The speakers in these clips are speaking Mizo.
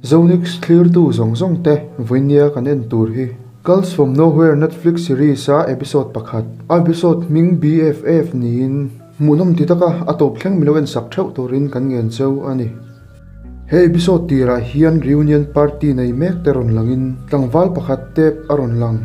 Zonix thlirtu zawng zawng te vawinia kan en tur hi Girls From Nowhere Netflix series a episode pakhat, a episode hming BFF niin hmuhnawm ti taka a tawp thleng milo en sak theuh turin kan ngen cheu a ni. He episode tirah hian reunion party nei mek te rawn langin tlangval pakhat tep a rawn lang.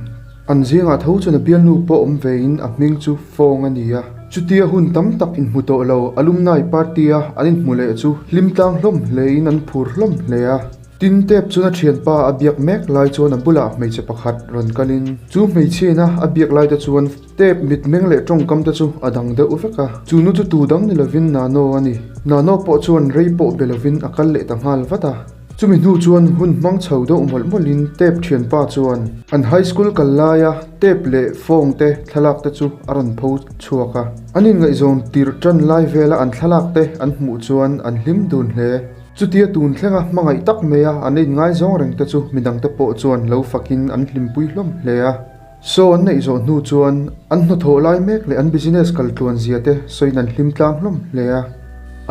An zingah tho chuan a bialnu pawh awm vein a hming chu Fawng a ni a. Chutia hun tam tak inhmu tawh lo alumni party a an inhmu leh chu hlim tlang hlawm hlein an phur hlawm hle a. Tin tep chuan a thianpa a biak mek lai chuan a bulah hmeichhe pakhat rawn kalin chu hmeichhiaina a biak lai te chuan tep mitmeng leh tawngkam te chu a dang deuh vek a. Chu nu chu tu dang ni lovin Nano a ni. Nano pawh chuan rei pawh be lovin a kal leh ta nghal vat a. Chumi hnu chuan hun hmang chho deuh mawlh mawlhin tape thianpa chuan an high school kal laia tape leh phone te thlalak te chu a rawn pho chhuak a. An inngaihzawn tirh tan lai vela an thlalak te an hmuh chuan an hlim dun hle. Chutia tun thlenga hmangaih tak maia an inngaizawng reng te chu midangte pawh chuan lo fakin an hlimpui hlawm hle a. Saw an neih zawh hnu chuan an hnathawh lai mek leh an business kal tluan zia te sawiin an hlim tlang hlawm hle a.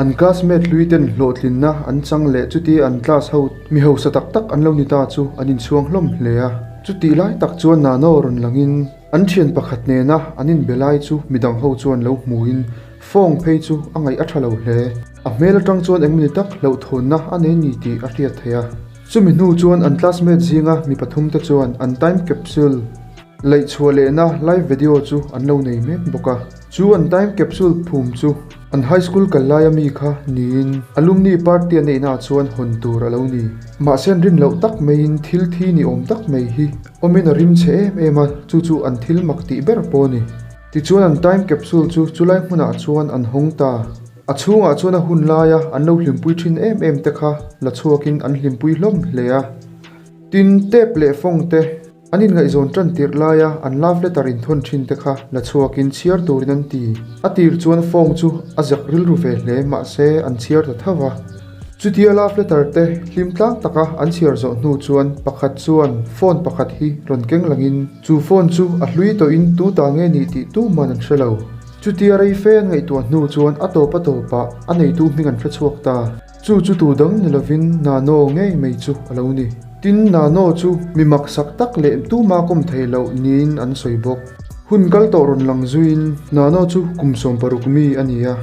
An classmate hlui ten hlawhtlinna an chang leh chuti an class ho mi hausa tak tak an lo ni ta chu an inchhuang hlawm hle a. Chutih lai tak chuan Nano rawn langin an thian pakhat nena an inbe lai chu midang ho chuan lo hmuin phone phei chu a ngaih a tha lo hle. A hmel atang chuan engmawni tak hlauhthawnna a nei ni tih a hriat theih a. Chumi hnu chuan an classmate zinga mi pathum te chuan an time capsule laih chhuah lehna live video chu an lo nei mek bawk a. Chu an time capsule phum chu an high school kal laia mi kha niin alumni party a neihnaah chuan hawn tur a lo ni. Mahse an rin loh tak maiin thil thi ni awm tak mai hi awmin a rim chhe em em a, chu chu an thil mak tih ber pawh a ni. Tichuan an time capsule chu chulai hmunah chuan an hawng ta. A chhungah chuan a hun laia an lo hlimpui thin em em te kha la chhuakin an hlimpui hlawm hle a. Tin, tape leh phone te an inngaihzawn tan tirh laia an love letter inthawn thin te kha la chhuakin chhiar turin an ti. A tir chuan phone chu a zak rilru ve hle mahse an chhiar ta tho va. Chutia love letter te hlim tlang taka an chhiar zawh hnu chuan pakhat chuan phone pakhat hi rawn keng langin chu phone chu a hlui tawhin tu ta nge ni tih tuman an hre lo. Chutia rei fe an ngaihtuah hnu chuan a tawp a tawpah a neitu hming an hre chhuak ta. Chu chu tu dang ni lovin Nano ngei mai chu a lo ni. Tin, Nano chu mi maksak tak leh tuma kawm thei loh niin an sawi bawk. Hun kal tawh rawn lang zuiin Nano chu kum 60 mi a ni a.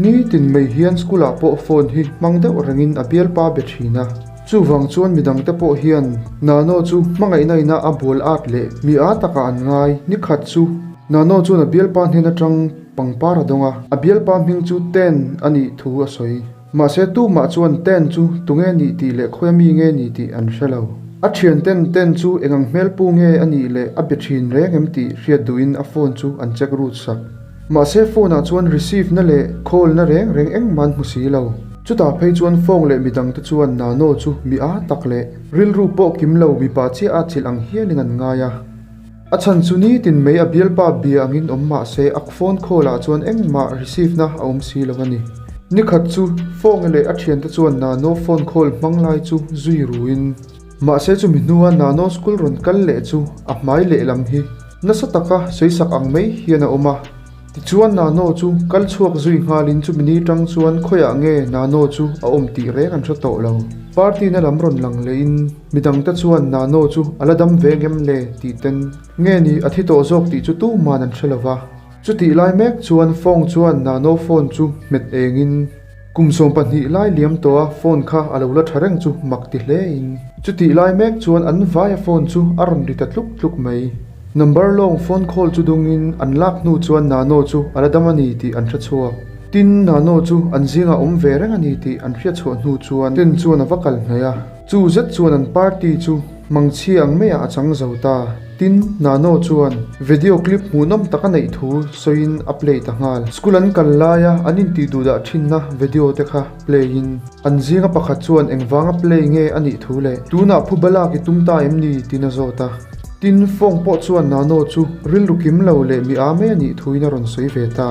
Nitin mai hian school ah pawh phone hi hmang deuh rengin a bialpa be thin a. Chuvang chuan midangte pawh hian Nano chu hmangaihna ina a bual at leh mi a takah an ngai. Nikhat chu Nano chuan a bialpa hnen atang pangpar a dawng a, a bialpa hming chu Ten a nih thu a sawi. Mahse tumah chuan Ten chu tunge nih tih leh khawia mi nge ni tih an hre lo. A thian ten Ten chu engang hmelpu nge a nih leh a be thin reng em tih hriat duhin a phone chu an check rut sak. Mahse phone ah chuan receive na leh call na reng reng engmah an hmu si lo. Chutah phei chuan phone leh midang te chuan Nano chu mi a tak leh rilru pawh kim lo mipa chiah a chilh ang hialin an ngai a. A chhan chu nitin mai a bialpa bia angin awm mah se a phone call ah chuan engmah receive na a awm si lo a ni. Nikhat chu phone leh a thiante chuan Nano phone call hmang lai chu zui ruin mahse chumi hnua Nano school rawn kal leh chu a hmai lehlam hi nasa taka sawisak ang mai hian a awm a. Tichuan Nano chu kal chhuak zui nghalin chumi ni tang chuan khawiah nge Nano chu a awm tih reng an hre tawh lo. Party na lam rawn lang lehin midangte chuan Nano chu a la dam ve ngem le tih ten nge ni a thi tawh zawk tih chu tuman an hre lo va. Chutih lai mek chuan phone chuan Nano phone chu hmet engin kum 12 lai liam tawh a phone kha a lo la tha reng chu mak ti hle in chutih lai mek chuan an vaia phone chu a rawn ri ta tluk tluk mai. Number lawng phone call chu dungin an lak hnu chuan Nano chu a la dam a ni tih an hre chhuak. Tin, Nano chu an zingah awm ve reng a ni tih an hriat chhuah hnu chuan Tin chuan a va kal hnaih a. Chu zet chuan an party chu mangchhia ang maiah a chang zo ta. Tin, Nano chuan video clip hmuhnawm tak a neih thu sawiin a play ta nghal. School an kal laia an intih duhdah thinna video te kha play in an zinga pakhat chuan engvanga play nge a nih thu leh tunah phuba lak i tum ta em ni tin a zawt a. Tin, phone pawh chuan Nano chu rilru kim lo leh mi a mai a nih thuin a rawn sawi ve ta.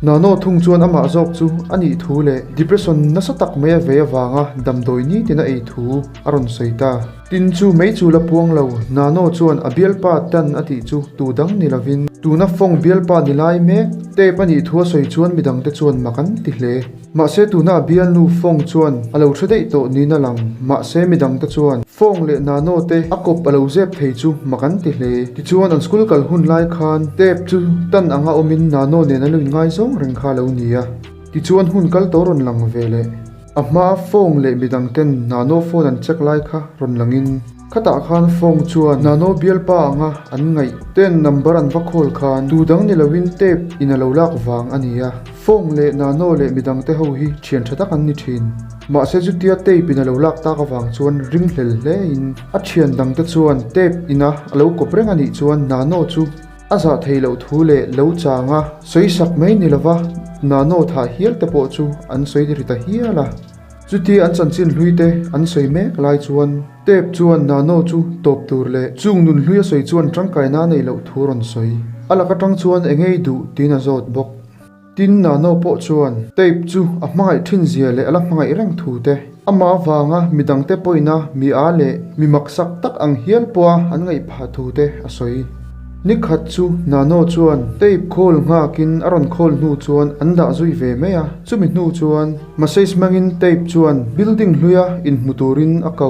Nano thung chuan amah zawk chu a nih thu leh depression nasa tak mai a vei avanga damdawi nitin a ei thu a rawn sawi ta. Tin chu mei chu la puang lo, Nano chuan a bialpa tan a tih chu tu dang ni lovin tuna fawng bialpa ni lai mek tape a nih thu a sawi chuan midangte chuan mak an ti hle. Mahse tuna a bialnu fawng chuan a lo hre daih tawh niin a lang. Mahse midangte chuan fawng leh Nano te a kawp a lo zep thei chu mak an ti hle. Tichuan an school kal hun lai khan tape chu tan anga awmin Nano nen an lo inngaizawng reng kha a lo ni a. Tichuan hun kal tawh rawn lang ve leh. A hmaa phone leh midang ten Nano phone an check lai kha rawn langin khatah khan phone chuan Nano bialpa anga an ngaih ten number an va call khan tu dang ni loin tape in a lo lak vang a ni a. Phone leh Nano leh midang te ho hi thian tha tak an ni thin. Mahse chutia tape in a lo lak tak avang chuan ring hlel hle in a thian dang te chuan tape ina a lo kawp reng a nih chuan Nano chu A zah theih loh thu leh lo changa sawi sak mai ni lova Nano thah hial te pawh chu an sawi ri ta hial a. Chutia an chanchin hlui te an sawi mek lai chuan Tape chuan Nano chu tawp tur leh chung nun hlui a sawi chuan tangkaina a neih loh thu rawn sawi. A lak atang chuan engei duh tiin a zawt bawk. Tin, Nano pawh chuan tape chu a hmangaih thin zia leh a la hmangaih reng thu te, amah avanga midangte pawina mi a leh mi maksak tak ang hial pawha an ngaih phah thu te a sawi. Nikhat chu Nano chuan tape khawl nghakin a rawn khawl hnu chuan an dah zui ve mai a, chumi hnu chuan message hmangin tape chuan building hluia inhmu turin a ko.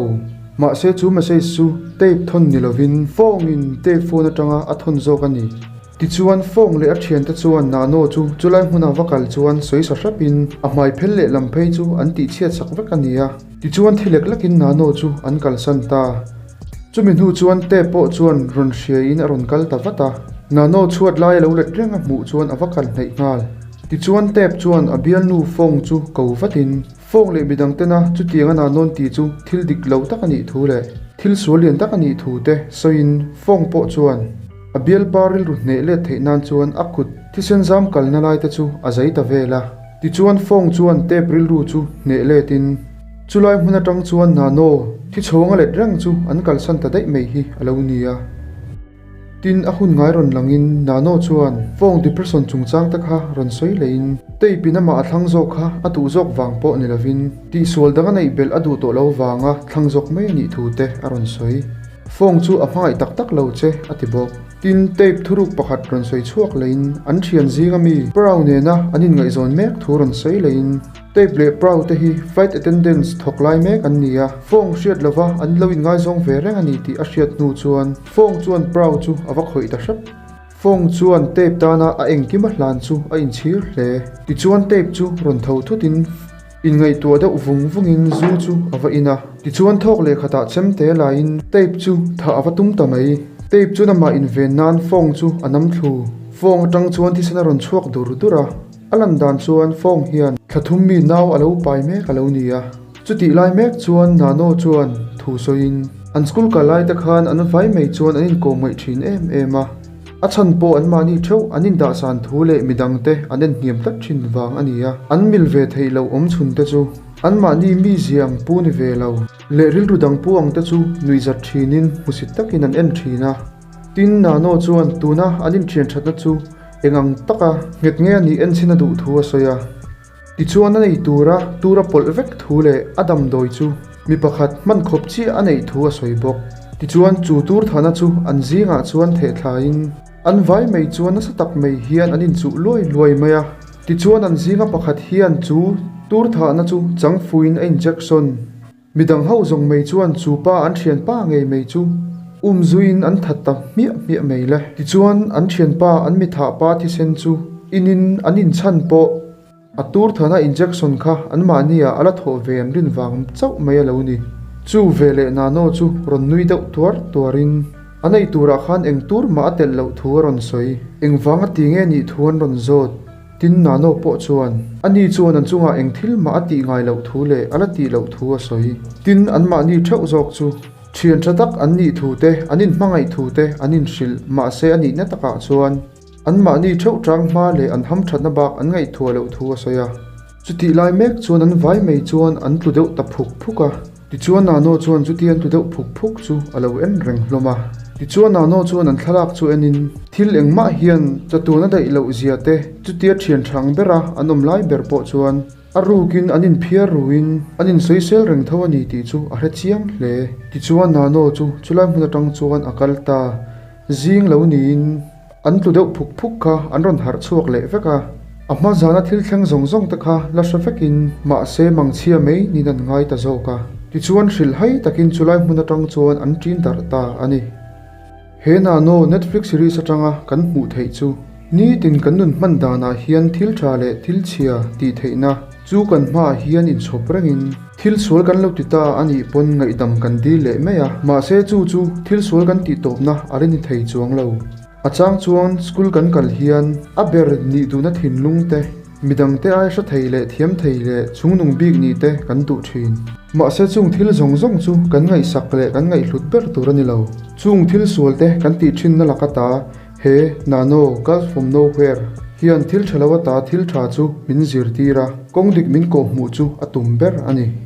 Mahse chu message chu tape thawn ni lovin phone-in tape phone atanga a thawn zawk a ni. Tichuan, Fong leh a thiante chuan Nano chu chulai hmuna va kal chuan sawi sa hrepin a hmai phel leh lam phei chu an tihchhiat sak vek a ni a. Tichuan thi lek lekin Nano chu an kalsan ta. Chumi hnu chuan Tae pawh chuan rawn hriaiin a rawn kal ta vat a. Nano chhuat lai a lo let reng a hmuh chuan a va kal hnaih nghal. Tichuan Tae chuan a bialnu Fong chu ko vatin Fong leh midang tena chutiang a Nano'n tih chu thil dik lo tak a nih thu leh thil sual lian tak a nih thu te sawiin Fong pawh chuan A bialpa rilru hneh let theih nan chuan a kut thisen zam kalna lai te chu a zai ta vel a. Tichuan Fong chuan tape rilru chu hneh letin chulai hmun atang chuan Nano thi chhawng a let reng chu an kalsan ta daih mai hi a lo ni a. Tin a hun ngai rawn langin Nano chuan Fong depression chungchang te kha rawn sawi lehin tape in amah a thlang zawk kha a duh zawk vang pawh ni lovin tihsual dang a neih belh a duh tawh lo vanga thlang zawk mai a nih thu te a rawn sawi. Phone chu a hmangaih tak tak lo che, a ti bawk. Tin, tape thuruk pakhat rawn sawi chhuak leiin an thian zinga mi Prau nena an inngaihzawn mek thu rawn sawi leiin tape leh Prau te hi flight attendants thawk lai mek an ni a, phone hriat lova an lo inngaizawng ve reng a ni tih a hriat hnu chuan phone chuan Prau chu a va khawih ta hrep. Phone chuan tape tana a engkim a hlan chu a inchhir hle. Tichuan tape chu rawn tho thutin Inngaihtuah deuh vung vungin zu chu a va in a, tichuan thawk leh khatah chemte laiin tape chu thah a va tum ta mai. Tape chuan amah inven nan phone chu a nam thlu. Phone atang chuan thisen a rawn chhuak dur dur a, a lan dan chuan phone hian thla thum mi nau a lo pai mek a lo ni a. Chutih lai mek chuan Nano chuan thu sawiin an school kal lai te khan an vai mai chuan an inkawm ngaih thin em em a. A chhan pawh anmahni theuh an indahsan thu leh midangte an en hniam tlat thin vang a ni a, an mil ve theih loh awm chhun te chu anmahni mizia ang pu ni ve lo leh rilru dang pu ang te chu nuihzat thinin hmusit takin an en thin a. Tin, Nano chuan tuna an inthian thatna chu eng ang taka nghet nge a nih en chhin a duh thu a sawi a. Tichuan a nei tura tura pawlh vek thu leh a damdawi chu mi pakhat hman khawp chiah a neih thu a sawi bawk. Tichuan chu tur thana chu an zingah chuan theh thlaiin an vai mai chuan nasa tak mai hian an inchuh luai luai mai a. Tichuan an zinga pakhat hian chu tur thahna chu changfuin a injection. Midang ho zawng mai chuan chu pa an thianpa ngei mai chu um zuiin an that ta hmiah hmiah mai le. Tichuan an thianpa an mi thah pa thisen chu inin an inchhan pawh a tur thana injection kha anmahni ah a la thawh ve an rin vang chauh mai a lo ni. Chu ve leh Nano chu rawn nui deuh tuar tuarin a nei turah khan eng tur mah a telh loh thu a rawn sawi. Engvang a ti nge nih thu an rawn zawt. Tin, Nano pawh chuan, Ani chuan an chungah eng thil mah a tih ngai loh thu leh a la tih loh thu a sawi. Tin, anmahni theuh zawk chu thian tha tak an nih thu te, an inhmangaih thu te an inhrilh, mahse a nihna takah chuan anmahni theuh tang hma leh an hamthatna bak an ngaihtuah loh thu a sawi a. Chutih lai mek chuan an vai mai chuan an tlu deuh ta phuk phuk a. Tichuan Nano chuan chuti an tlu deuh phuk phuk chu a lo en reng hlawm a. Tichuan Nano chuan an thlalak chu enin thil engmah hian chatuan a daih loh zia te chutia thian thang bera an awm lai ber pawh chuan a rukin an inphiar ruin an insawisel reng tho a ni tih chu a hre chiang hle. Tichuan Nano chu chulai hmun atang chuan a kal ta. Zing lo niin an tlu deuh phuk phuk kha an rawn harh chhuak leh vek a. A hma zana thil thleng zawng zawng te kha la hre vekin mahse mangchhia mai niin an ngai ta zawk a. Tichuan hrilhhai takin chulai hmun atang chuan an ṭin darh ta a ni. He Nano Netflix series atanga kan hmuh theih chu nitin kan nun hman danah hian thil tha leh thil chhia tih theihna chu kan hmaah hian inchhawp rengin thil sual kan lo ti ta a nih pawn ngaihdam kan dil leh mai a, mahse chu chu thil sual kan tih tawpna a la ni thei chuang lo. A chang chuan school kan kal hian a ber nih duhna thinlung te, Midangte ai hre thei leh thiam thei leh chungnung bik nih te kan duh thin. Mahse chung thil zawng zawng chu kan ngaihsak leh kan ngaihhlut ber tur a ni lo. Chung thil sual te kan tih thinna laka ta he Nano, Girls from Nowhere, hian thil tha lo ata thil tha chu min zirtir a, kawng dik min kawhhmuh chu a tum ber a ni.